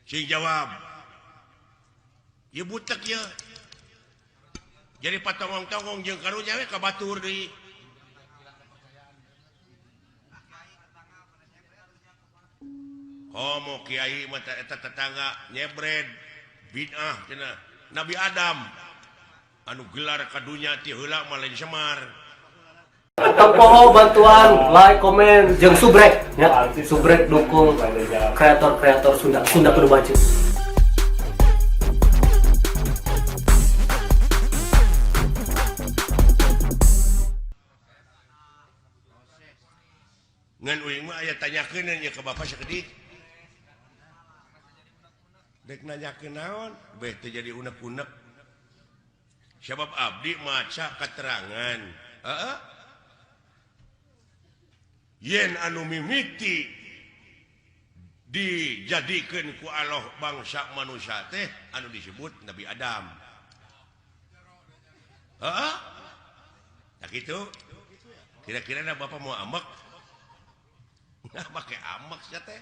Sing jawab. Ieu butek ieu. Jadi patongong-tongong jeung karunya we ka batur deui. Homo kiai mah eta tetangga nyebred bid'ah cenah. Nabi Adam anu gelar ka dunya ti heula mah lain Semar. Tong bantuan, like, komen, jeung subrek ya. Subrek dukung kreator-kreator Sunda. Sunda kudu maju. Ngan uing mah aya tanyakeun nya ka bapak sakedik. Dek nanyakeun naon, beh teu jadi unek-unek. Sabab abdi maca keterangan. Heeh. Yen anu mimiti dijadikeun ku Allah bangsa manusia teh anu disebut Nabi Adam. Heeh. Tah kitu. Kira-kira na bapak mau amek? Nah, make amek sia teh.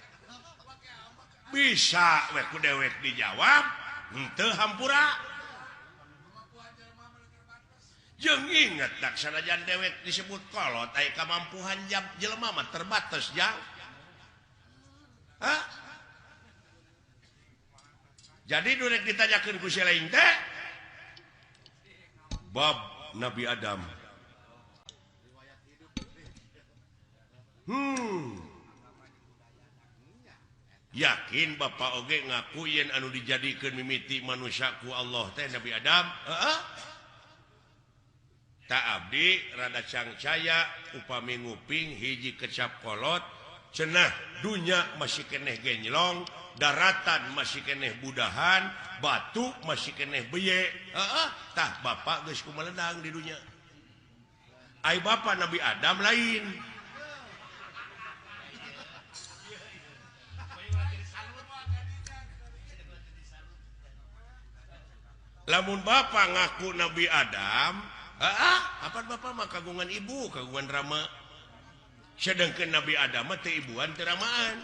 Bisa we ku dewek dijawab, henteu hampura. Jeung inget tak sanajan dewek disebut kolot aya kamampuhan jam jelema mah terbatas jang. Hah? Jadi nu rek ditanyakeun ku si lain teh bab Nabi Adam. Yakin bapak oge ngaku yen anu dijadikeun mimiti manusia ku Allah teh Nabi Adam? Heeh. Tak abdi rada cangcaya upami nguping hiji kecap kolot cenah dunya masih keneh genjlong, daratan masih keneh budahan, batu masih keneh beye. Heeh, tah bapak geus kumeledang di dunya. Ai bapak Nabi Adam lain. Lamun bapak ngaku Nabi Adam, apa bapak mah kagungan ibu, kagungan rama. Sedangkan Nabi Adam mah teu ibuan teu ramaan.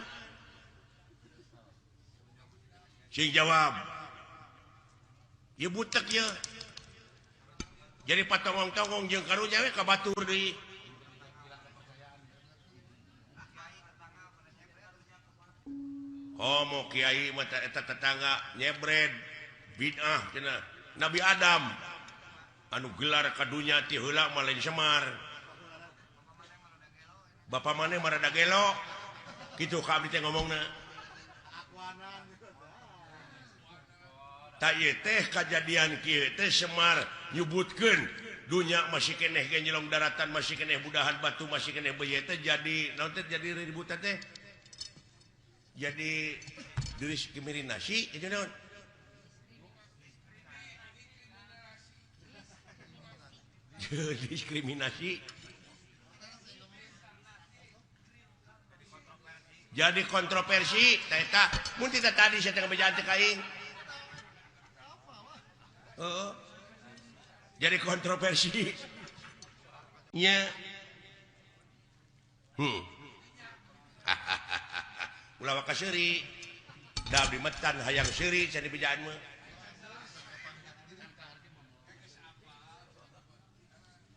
Sing jawab. Ieu butek ieu. Jadi patongong-tongong jeung karunya we ka batur deui. Homo kiai mah eta tetangga nyebred bid'ah cenah. Nabi Adam anu gelar ka dunya ti heula mah lain Semar. Bapak maneh mah rada gelo. Kitu ka abdi teh ngomongna. Tak ieu teh kajadian kieu teh Semar nyebutkeun dunya masih keneh genjelong, daratan masih keneh budahan, batu masih keneh beye teh jadi naon teh jadi ributan teh. Jadi diskriminasi itu naon? Diskriminasi jadi kontroversi eta mun teh tadi saya teh bejaan teh ka aing. Heeh. Jadi kontroversi nya. Ulah waka seuri da abdi metan hayang seuri cenah bejaan mah.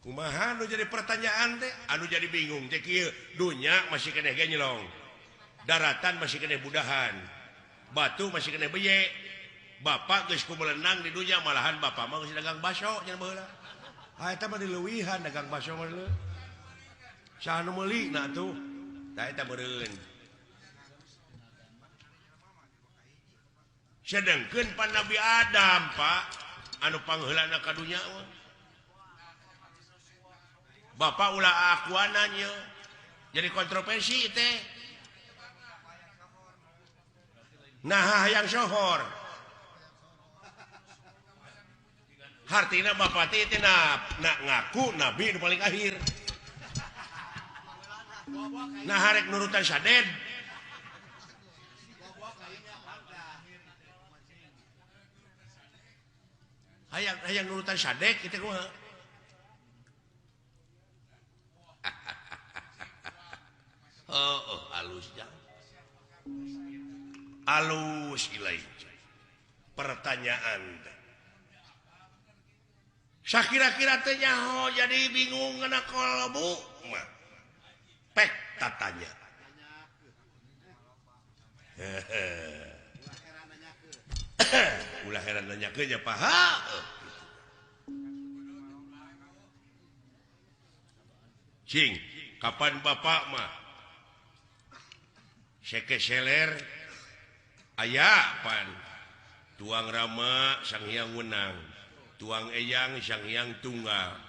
Kumaha nu jadi pertanyaan teh anu jadi bingung teh kieu dunya masih keneh genjlong, daratan masih keneh budahan, batu masih keneh beye. Bapak geus kumelenang di dunya malahan bapak mah geus dagang baso nya baheula. Ah eta mah dileuwihan dagang baso mah leuh. Saha nu meuli na atuh? Tah eta meureun. Sedengkeun pan Nabi Adam, Pak, anu pangheulana ka dunya mah. Bapak ulah akuananya jadi kontroversi teh. Nah hayang sohor hartina bapak teh nak ngaku nabi nu paling akhir. Nah harek nurutan saded. Hayang hayang nurutan sadek kitu kumaha. Oh, oh halus jang. Alus ilai pertanyaan teh. Sakira-kira teh nyaho jadi bingung ngena kolbu mah. Pek tatanya. Ulah heran nanyakeun nya paha. Cing, kapan bapak mah seke seler aya pan tuang Rama Sang Hyang Wenang, tuang Eyang Sang Hyang Tunggal.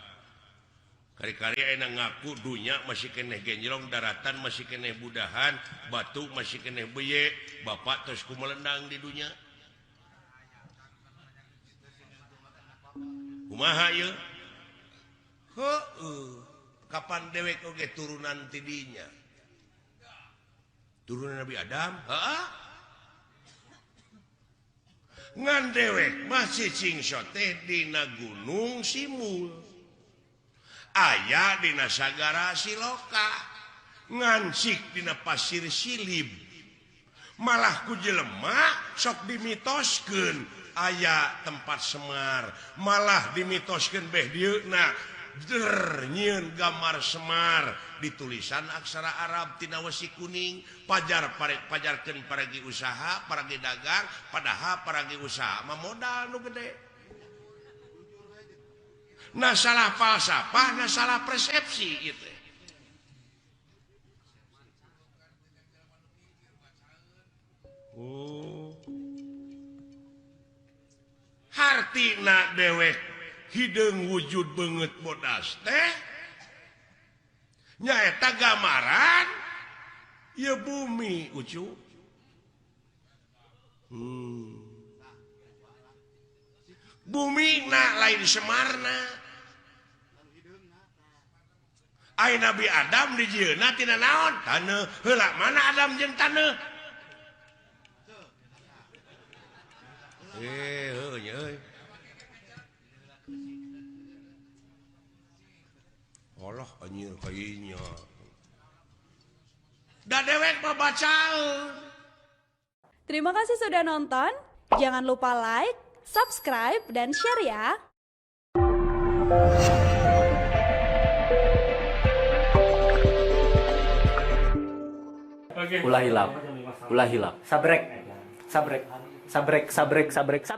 Kari-kari enak ngaku dunya masih keneh genjrong, daratan masih keneh budahan, batu masih keneh beye, bapak terus kumelendang di dunya. Kumaha ieu? Heueuh, kapan dewek oge turunan ti dinya? Turunan Nabi Adam? Heeh. Ngan dewek masih cingso teh dina Gunung Simul. Aya dina Sagara Siloka, ngansik dina Pasir Silib. Malah ku jelema sok dimitoskeun aya tempat Semar, malah dimitoskeun beh dieuna der nyieun gambar Semar ditulisan aksara Arab tina wesi kuning, pajar pajarkeun paragi usaha, paragi dagang, padahal paragi usaha mah modal nu gede. Nah salah falsafah, nah salah persepsi gitu. Oh. Hartina dewek hideung wujud beungeut bodas teh nyaeta gambaran ieu bumi ucu. Bumi na lain Semarna. Ai Nabi Adam dijieunna tina naon? Taneuh. Heula mana Adam jeung taneuh? Heueuh nya euy. Allah anjir kayanya. Da dewek mah bacaeun. Terima kasih sudah nonton. Jangan lupa like, subscribe, dan share ya. Ulah hilap. Ulah hilap. Sabrek. Sabrek. Sabrek, sabrek, sabrek.